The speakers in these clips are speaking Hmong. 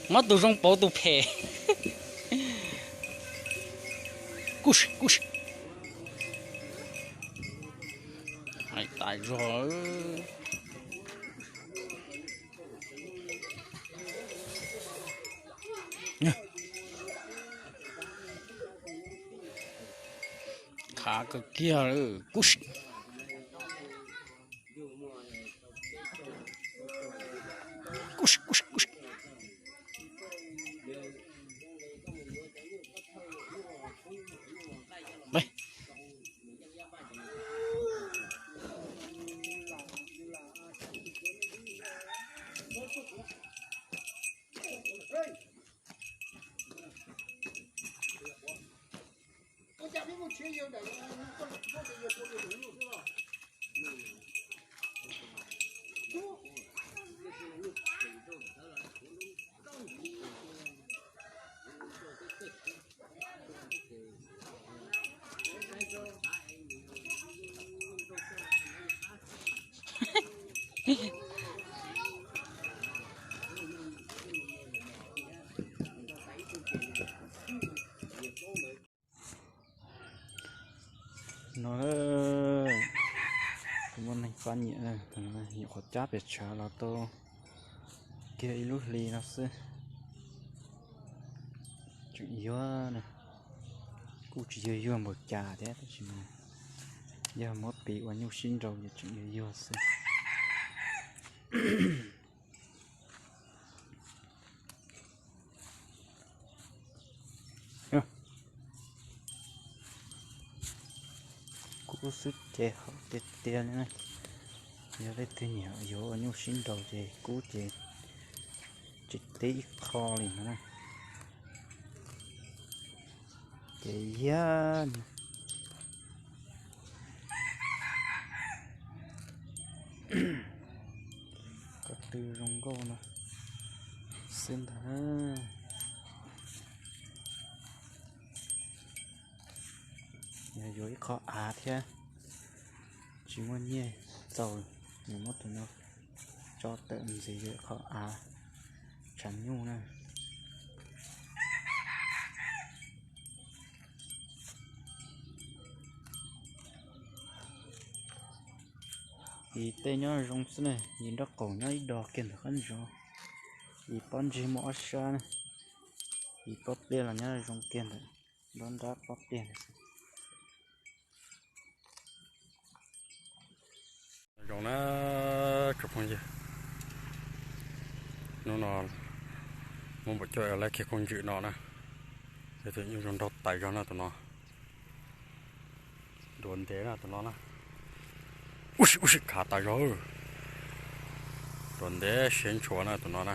Muab tus zoo pauv tus phem. Kuj si, kuj si. Hais tas zog. Khav kawg kiag lawm. Kuj si. Kuj si, kuj si, kuj si. No, kuv muaj neeg pab nyiam, nyiam qhov cab pes tshav los tau kiag ib lub hli no xwb. Tseem yuag na, kuj tsis yog yuag npaum cas thiab tab sis mas yog muab piv ua nyuj sib nraus ces tseem yuag yuag xwb. Kub xwb ces haum tiag tiag li na. Yog leej twg nyiam yuav ua nyuj sib nraus ces kub ces tsis tib ib qho li no na. Ces yog ko tw zoo nkauj no xwb ntag. Yog yuav ib qho av thiab tsis muaj nyiaj txaus, nws muab tus no tso tawm ntxiv yuav ib qho av tshav nyuj na. Yim tej nyob zoo xwb na, yim nraub qaum nyob ib do kiag ntawm qab ntsuab. Yim pob ntseg muaj ob sab na, yim pob pliaj los nyob zoo kiag ntawm nruab nrab pob pliaj ntawd. Zoo na, tsoom phooj ywg, hnub no muaj npaum coj lawv kiag khaub ntswm no na, yog tus nyuj zoo nraug tas zog na tus no. Duav ntev na tus no na. Ub si, ub si, khav tas zog. Duav ntev siab ntshua na tus no na.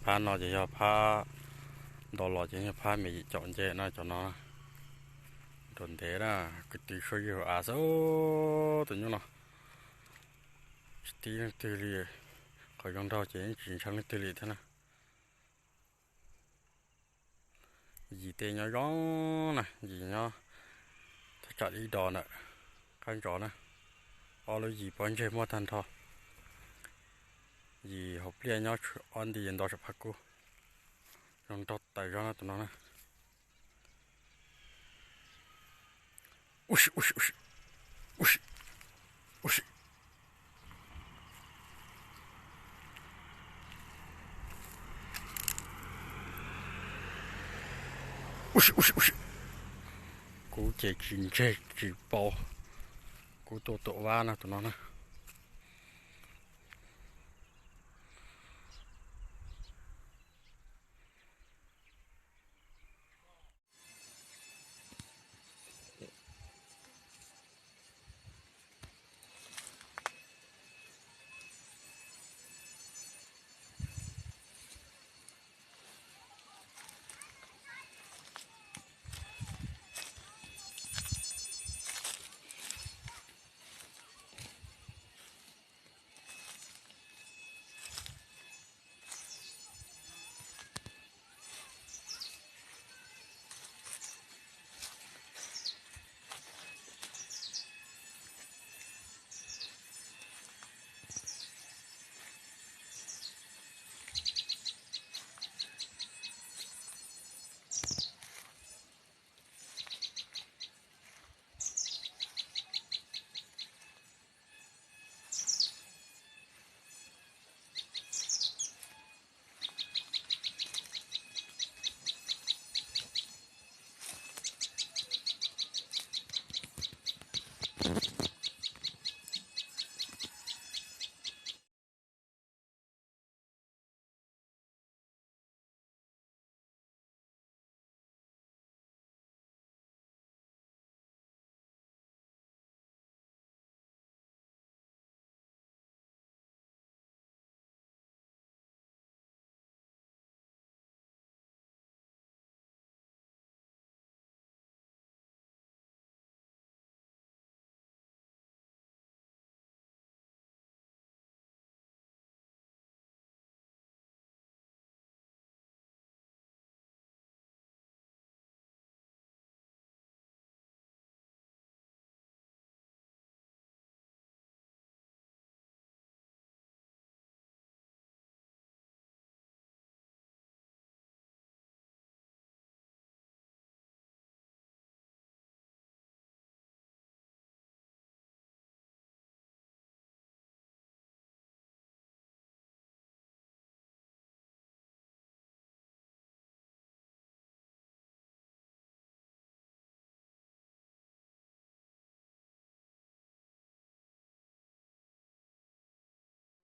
Phab no ces yog phab ntau los ces yog phab me yim caum nce na cov no na. Duav ntev na, kwv tw suab ywg hauv av xwb tus nyuj no. Tsis tib leej twg li, qhov zoo nraug ces yeej tsis ntshai leej twg li thiab na. Yim tej nyob zoo na, yim nyob thaj tsam ib do ntawm qab ntsuab na. Ob lub yim pob ntseg muaj tag nrho. Yim hauv pliaj nyob ob nti ntau saum phab kub. Zoo nraug tas zog na tus no na. Ub si, ub si, ub si, ub si, ub si. Ub si, ub si, ub si. Kub ces tsis ntseg tsis paub. Kub tuaj tuam vab na tus no na.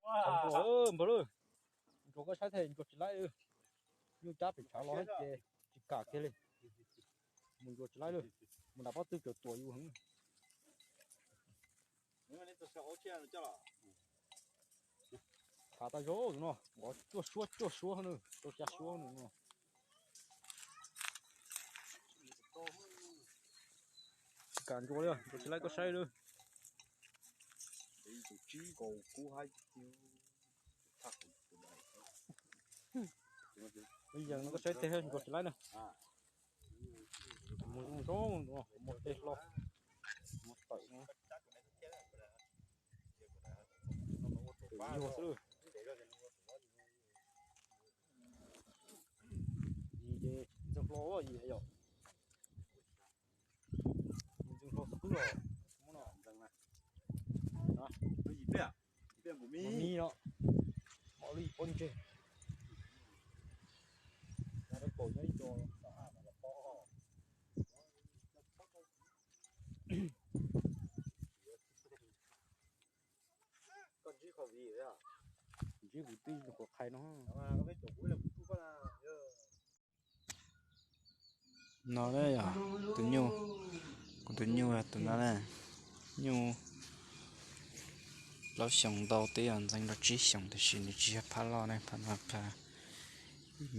Npawg, npawg, ntsuas koj saib thiaj ntsuas tsis laib. Nyuj cab pem tshav los ces tsis kam kiag li. Mus ntsuas tsis laib li. Mus nram pob tw cov tuam yus heev. Thav tas zog no, cuaj suab cuaj suab no, rau xya suab no. Tsis kam ntsuas li, ntsuas tsis laib koj saib li. Yees no koj saib tes ntsuas tsis laib na. Mus zoo zoo, mus tes hlo, mus tawm no. Nyuag xwb. Yim ces ntxeev hlo yim yom. Ntxeev hlo xwb os. Mi no, mos li pob ntseg. Ntsib kuv tij qhuav qhais no. No yog tus nyuj, kuv tus nyuj tus no na, nyuj plaub xyoos ntau twb yog ntxeev rau tsib xyoos tiam sis nws tsis yog phab loj ne, phab no phab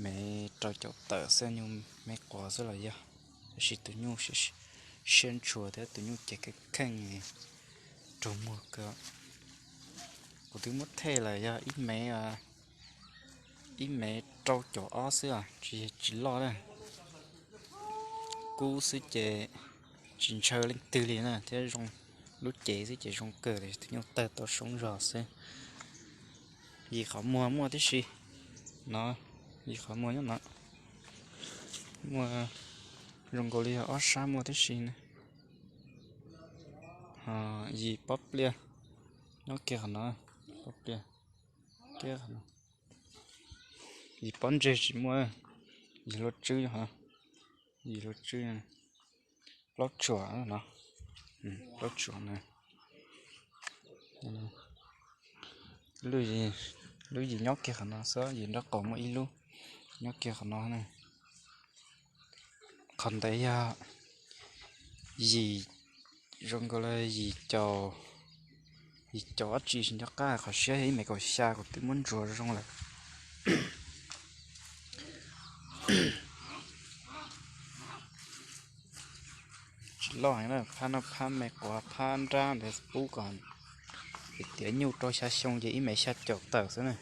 me rau caum tawm xwb, nyuj me quav xwb los yog, tiam sis tus nyuj siab ntshua thiab tus nyuj ces kheej kheej, raug muag kawg. Kuv twb muab thej lawm yog ib mev, ib mev rau caum ob xwb os, tsis, tsis loj na. Kub xwb ces tsis ntshaw leej twg li na thiab zoo, lub cev xwb ces zoo kawg li, tus nyuj tawg tau soob zog xwb. Yim qhov muag muaj tib si no, yim qhov muag nyob no, muaj zoo nkaus li yog ob sab muaj tib si na. Yim pob pliaj nyob kiag qhov no, pob pliaj kiag qhov no. Yim pob ntseg tsis muaj, yim hlua tswb, yim hlua tswb, plaub tsuam no, plaub tsuam na. Lub yim nyob kiag qhov no xwb, yim nraub qaum muaj ib lub nyob kiag qhov no na. Qhov ntawd yog yim, zoo nkaus li yim caum, yim caum ob tsis nco qab, qhov siab yog ib mev kaum xya, kuv twb muab ntsuas zoo lawm. Tsis loj heev na, phab no phab me quav phab nrab ntawd pub kom tiav nyuj rau xya xyoo ces ib mev xya caum tawm xwb na.